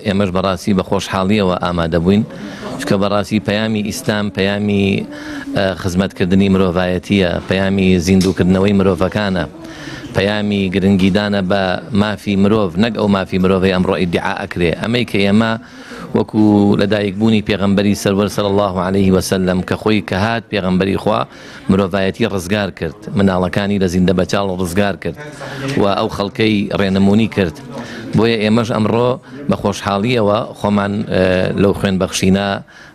ئێمەش بەڕاستی بە خۆشحاڵییەوە ئامادە بووین، چونکە بەڕاستی پەیامی ئیسلام پەیامی خزمەتکردنی مرۆڤایەتییە، پەیامی زیندووکردنەوەی مرۆڤەکانە، پەیامی گرنگیدانە بە مافی مرۆڤ، نەک ئەو مافی مرۆڤەی ئەمڕۆ ئیدیعا ئەکرێ. ئەمەی کە ئێمە وەکو لەدایکبوونی پێغەمبەری سەروەر صلی اللە علیه وسلم کە خۆی کە هات پێغەمبەری خوا مرۆڤایەتی ڕزگار کرد، مناڵەکانی لە زیندەبەچاڵ ڕزگار کرد و ئەو خەڵکەی ڕێنموونی کرد، بۆیە ئێمەش ئەمڕۆ بە خۆشحاڵییەوە خۆمان لەو خوێنبەخشینە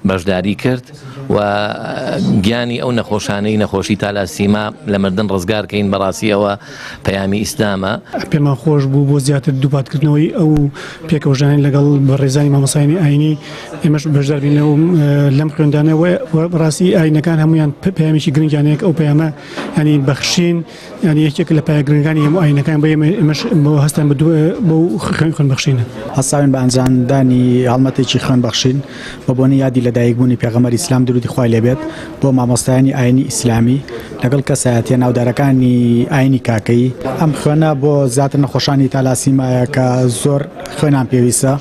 بەشداری کرد و گیانی ئەو نەخۆشانەی نەخۆشی تالاسیما لە مردن ڕزگار کەین، بەڕاستی ئەوە پەیامی ئیسلامە. پێمان خۆش بوو بۆ زیاتر دووپاتکردنەوەی ئەو پێکەوەژیانەی لەگەڵ بەڕێزانی مامۆستایانی ئایینی ئێمەش بەشدار بین لەو لەم خوێندانە و بەڕاستی ئایینەکان هەمویان پەیامێکی گرنگیان هەیە ئەو پەیامە ینی بەخشین ینی یەکێک لە پایە گرنگانی هەموو ئایینەکان بە ئێمە ئێمەش بۆ هەستان بە بۆ خوێن خوێن بەخشینە. هەستاوین بە ئەنجامدانی هەڵمەتێکی خوێن بەخشین بە بۆنەی یادی لەدایکبوونی پێغەمبەری ئیسلام درودی خوای لێبێت بۆ مامۆستایانی ئاینی ئیسلامی لەگەڵ کەسایەتیە ناودارەکانی ئاینی کاکەیی. ئەم خوێنە بۆ زیاتر نەخۆشانی تالاسیمایە کە زۆر خوێنان پێویستە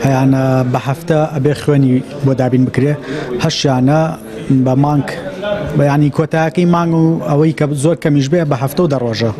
هەیانە بە هەفتە ئەبێ خوێنی بۆ دابین بکرێ هەشیانە بە مانگ بەیانی کۆتایەکەی مانگ و ئەوەی کە زۆر کەمیش بێ بە هەفتە و دە ڕۆژە.